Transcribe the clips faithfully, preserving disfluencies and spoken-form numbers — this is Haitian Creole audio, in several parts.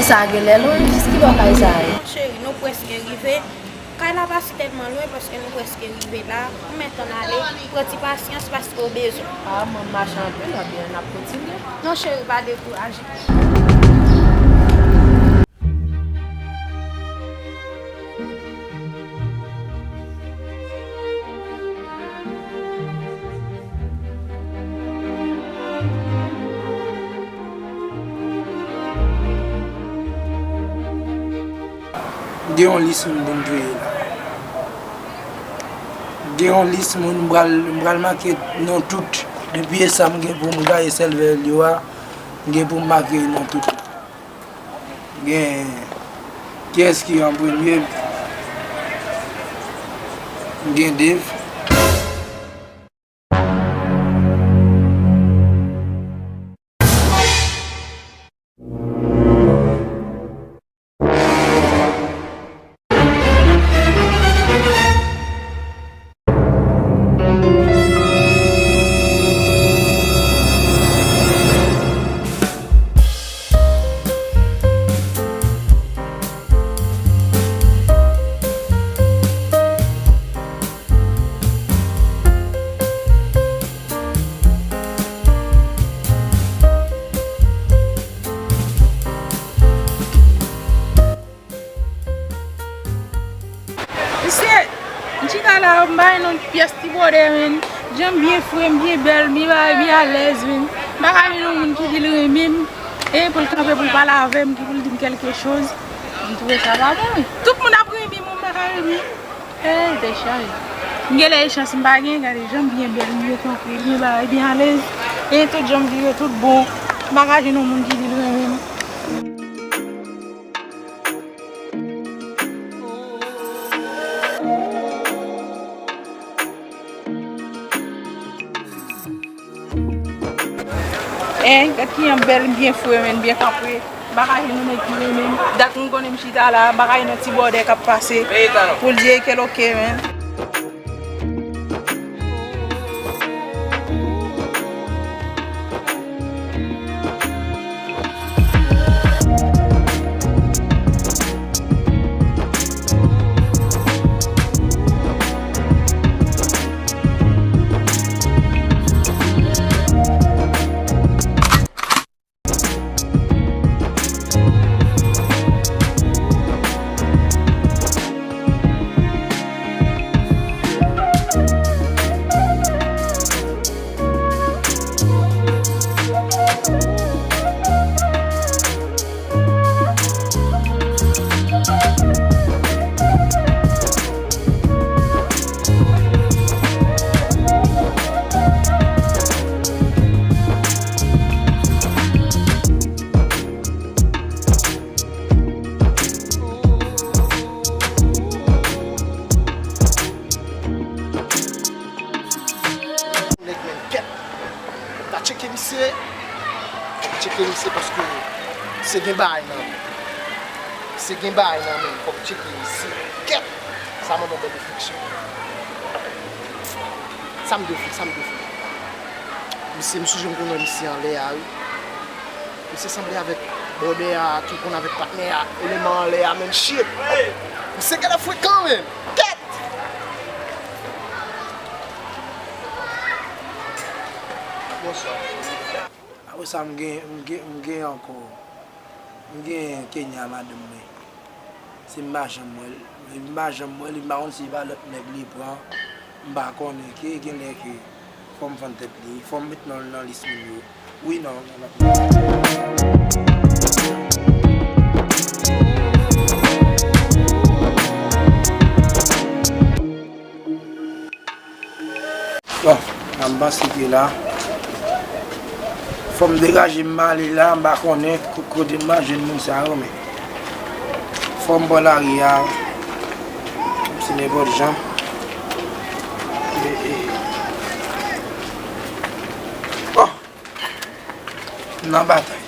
Sa genlè lwen, jis ki bò kay sa ye? Non, cheri, nou prèske rive. Kay la pa sitèlman lwen paske nou prèske rive la. Ou mèt ann ale, pran ti pasyans paske w bezwen. Ah, m ap mache anpil, ebyen, n ap kontinye. Non, cheri, pa dekouraje. Gen yon lis moun pou m kreye la. Gen yon lis moun m pral, m pral make non tout. Depi e sa m gen pou m gaye sèvèl yo a, m gen pou m make non tout. Gen kiyès ki an premye? M gen Dave. Mesye, m chita la, m bay non pyès ti bwòdè, menn. Jan m byen fre, m byen bèl, m byen bagay, byen alèz, menn. M pa ka jwenn yon moun ki di l renmen m, e pou l kanpe, pou l pale avè m, ki pou l di m kèlke choz. M twouve sa pa bon, wi. Tout moun ap renmen m, mwen m pa ka renmen. Ey, tèt chaje. M gen lè e chans m pa gen, gade jan m byen bèl, m byen trankwil, m byen bagay, byen alèz. E tout jan m vire, tout bon. M pa ka jwenn yon moun ki di l renmen m. Hein, gad kijan m bèl, m byen fre, menn, byen kanpe. M pa ka jwenn yon nèg ki renmen m. Dat m konnen m chita la, m pa ka jwenn yon ti bwòdè k ap pase pou l di, "Ey, kèl oke, menn." Nèg menm kèt. Ta tcheke misye. Ta tcheke misye paske misye gen bagay nan men. Misye gen bagay nan men. Fòk tcheke misye. Kèt. Sa mande yon bèl refleksyon. Sa m dwe fè, sa m dwe fè. Misye, m sonje m konn wè misye anlè a, wi. Misye sanble avèk bwòdè a, ki konn avèk patnè a, eleman anlè a, menn, shit. Misye genlè frekan, menn. Kèt! Bonswa. Apre sa, m gen, m gen, m gen ankò. M gen Kenya, madanm mwen. Se m pa janm wè l. M pa janm wè l, m pa konn si se pa lòt nèg li pran. M pa konnen, ke genlè ke fò m fann tèt li, fò m met non l nan lis moun yo. Wi, non, non, non. Bon, m panse ke la, fò m degaje m ale la, m pa konnen ko-, kote m a jwenn moun sa yo, men fò m bò lari a, se nenpòt jan. E, e. Oh! Nan batay.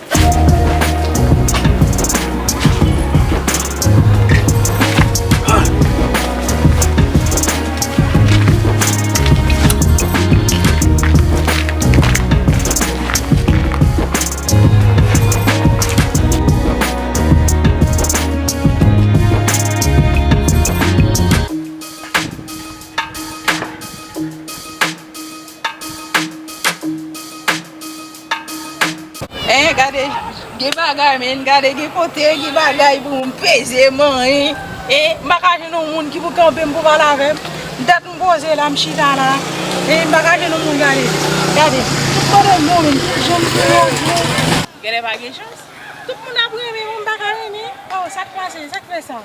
Gen bagay, men, gade, gen kote, gen bagay pou m peze, manyen. E, m pa ka jwenn yon moun ki pou kanpe m pou pale avè m. Tèt m poze la, m chita la. E, m pa ka jwenn yon moun, gade. Gade, tout kote m bon, men, tout jan m fè yo, yo. Genlè pa gen chans. Tout moun ap renmen mwen, m pa ka renmen. Oh, sa k pase? Sa k fè sa?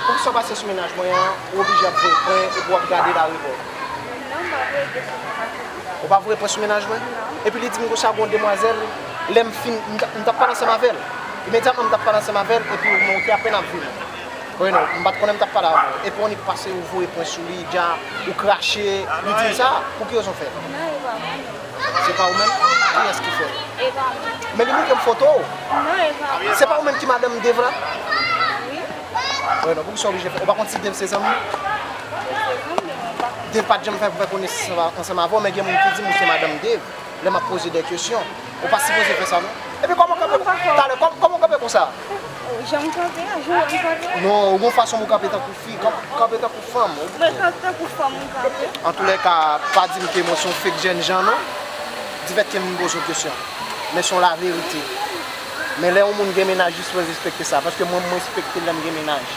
Poukisa w pase sou mennaj mwen an, ou oblije ap voye pwen epi w ap gade l arepò? Non, m pa voye pwen sou mennaj mwen. Ou pa voye pwen sou mennaj mwen? Non. Epi li di m konsa, gon demwazèl, lè m fin, m t, m t ap pale ansanm avè l. Imedyatman, m t ap pale ansanm avè l, epi mwen, ou te apèn ap vini. Wi, non, m pa t konnen m t ap pale avè w. Epi w annik pase, ou voye pwen sou li, dja, ou krache, li di m sa, pou ki rezon fè l? Non, e pa mwen. Se pa ou menm? Kiyès ki fè l? E pa mwen. Men li montre m foto w. Non, e pa mwen. Se pa ou menm ki madanm Dave la? Wi. Wi, non, poukisa w oblije fè? Ou pa konn si Dave se zanmi w? Se zanmi m, mwen pa konn. Dave pa t janm fè, fè konesans ansanm avè w, men gen moun ki di m ou se madanm Dave. Lè m ap poze de kesyon, ou pa sipoze fè sa, non. Epi kòman w kanpe, talè, kòm-, kòman w kanpe konsa? Jan m kanpe a, jan m kanpe a. Non, ou gon fason pou w kanpe tankou fi, kan-, kanpe tankou fanm. Mwen kanpe tankou fanm, mwen kanpe. Antoulèka, pa di m ke mwen se yon fake jènjan, non. Difèt ke m poze w kesyon. Men se yon laverite. Men lè yon moun gen mennaj, li sipoze respekte sa. Paske mwen, mwen respekte lè m gen mennaj.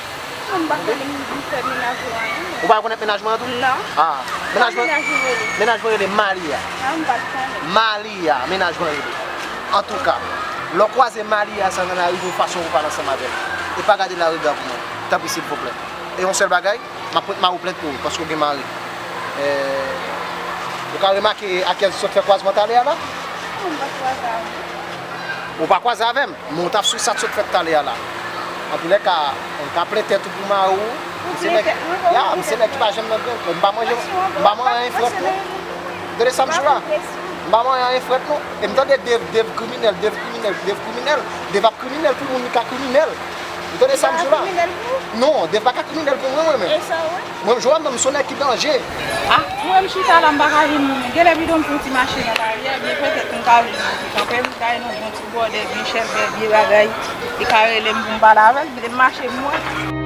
Mwen pa konnen m fè mennaj ou anyen. Ou pa rekonèt mennaj mwen an tou? Non. Ah, mennaj mwen, mennaj mwen rele Malia. Ah, m pa t konnen. Malia, mennaj mwen rele. Antouka, lè w kwaze Malia sa nan lari, gon fason pou w pale ansanm avè l. E pa gade l a rega pou mwen. Tanpri, silvouplè. E yon sèl bagay, m ap pote mari w plent pou ou, paske w gen mari. Eh, ou ka remake a kiyès sot fè kwazman talè a la? Non, m pa kwaze avè l. Ou pa kwaze avè m? Men w t ap sou sa t sot fèt talè a la. Antoulèka, ou ka plen tèt ou pou mari w. M se nèg, ya, m se nèg ki pa janm nan grenn. M pa manje, m pa manje anyen frèt non. Tande sa m di w la. M pa manje anyen frèt non. E m tande Dave, Dave kriminèl, Dave kriminèl, Dave kriminèl. Dave ap kriminèl pou moun li ka kriminèl. Ou tande sa m di w la? Non, Dave pa ka kriminèl pou mwen, mwen menm. Mwen, m jwe a menm, m se yon nèg ki danje. Ah, mwen m chita la, m pa ka vin. Genlè bidon m fè yon ti mache nan lari a, byen petèt m ka vin kanpe m, kay nan yon ti bòdè, byen chèlbè, byen bagay. Li ka rele m pou m pale avè l, kite m mache pou mwen.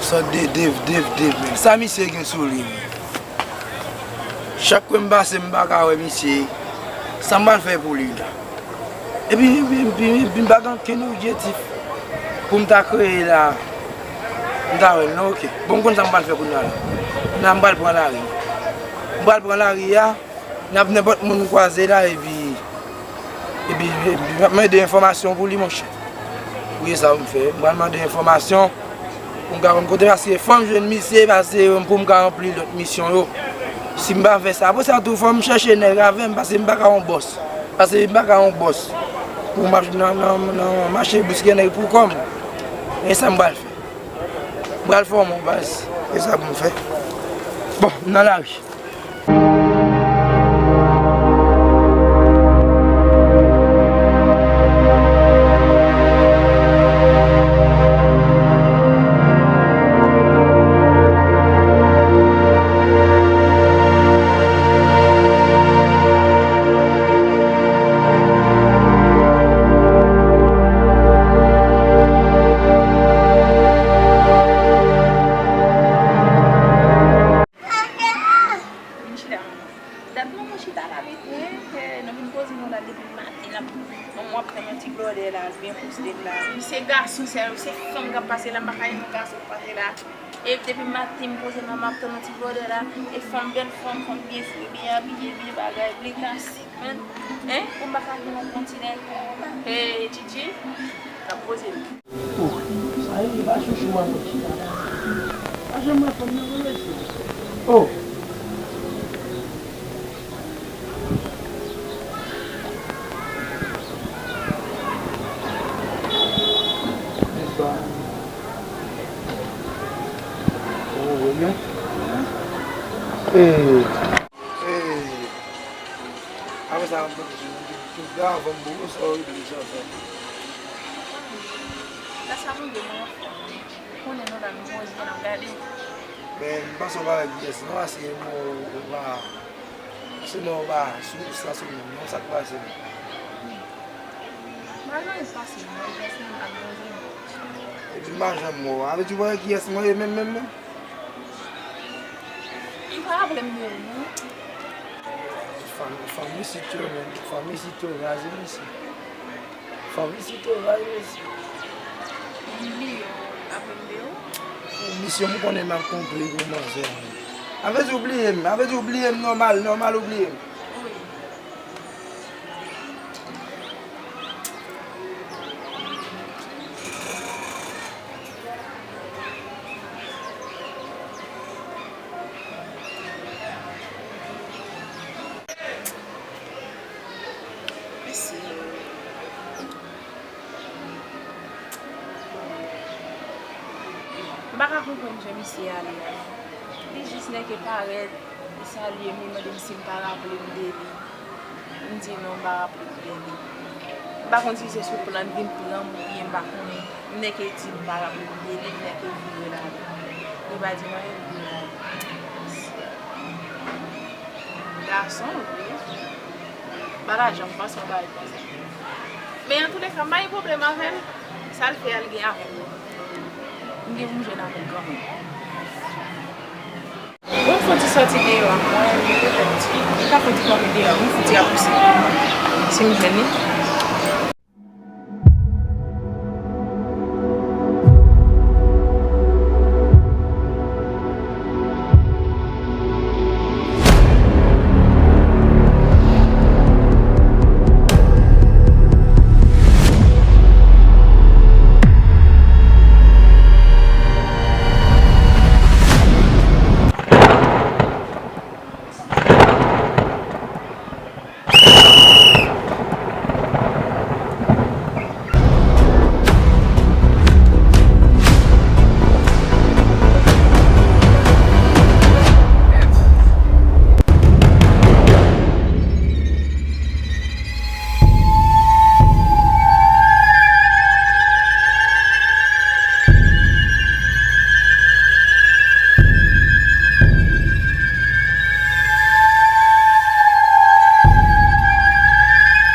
Sòt de Dave, Dave, Dave, men. Sa misye gen sou li, men? Chak kwen m pase, m pa ka wè misye. Sa m pral fè pou li la? Epi, epi, epi, epi m pa gen okenn objektif pou m ta kreye la. M ta wè l, non, oke. Bon, m konn sa m pral fè kounye a la. Kounye a m pral pran lari. M pral pran lari a. N ap nenpòt moun m kwaze la, epi Epi, epi, m ap mande enfòmasyon pou li, monchè. Wi, e sa pou m fè. M pral mande enfòmasyon pou m ka konn kote, paske fò m jwenn misye, paske pou m ka ranpli lòt misyon yo. Si m pa fè sa, apre sa tou, fò m chèche nèg avè m, paske m pa ka yon bòs. Paske m pa ka yon bòs. Pou m ap nan, nan, nan mache briske nèg pou kò m. E sa m pral fè. M pral fòme w, baz. E sa pou m fè. Bon, m nan lari. Vin chita. Dat nou mwen chita la, wi, wi, ke nou vin poze nou la depi maten, n ap, bon, w ap tann yon ti blòdè la, byen poste la. Wi, se gason sèl, se fanm k ap pase la, m pa ka gen yon gason k pase la. E depi maten, m poze m la, m ap tann yon ti blòdè la. E fanm, bèl fanm, fanm byen fre, byen abiye, byen bagay, byen klasi. Hein? Hein? Pou m pa ka gen yon kontinè. Hey, Gigi, n ap poze nou. Oh, sa ye, pa chouchou, mwen. Pa janm wè fanm nan, mwen rete. Oh. Bonsoir. Ou wè men? Ee. Ee. Apre sa, m ap mande, tou gavan m, bon, sa w regle sa, sa. Gras a Bondye, mwen anfòm. Ou konnen nou la, nou poze, n ap gade. Men, m panse w pa wè kiyès non, paske non, ou pa, se non, ou pa sou, sa sou non, non, sa k pase non. M pa janm pase non, Jasmine ak Bondye. Epi m pa janm wè w. Avè di w pa wè kiyès mwen ye menm, menm, menm? Ou pa raple m de ou, non? Fanm, fanm isit yo, menm. Fanm isit yo, raze mesye. Fanm isit yo, raze mesye. M bliye w, raple m de ou. Misye, m konnen m ap konple pou manzè, menm. Avè di w bliye m, avè di w bliye m nòmal, nòmal ou bliye m. Wi. Mèsi. M pa ka konprann jan misye ale a. Li jis nèke parèt, li salye m, li mande m si m pa raple m de li. M di non, m pa raple m de li. M pa konn si se sou plan l vin pran m oubyen m pa konnen. M nèke di m pa raple m de li, m nèke vire l ale. Li pa di m anyen, li vire l ale. Gason vre. M pa ta janm panse yon bagay konsa. Men antouleka, m pa gen pwoblèm avè l. Sa l fè a, l gen avè m. M gen pou m jwenn avè l kanmenm. Bon, m fon ti sòti deyò a mwen, li petèt, li ka fon ti kanpe deyò a mwen, fon ti rapouse. Si m jwenn li.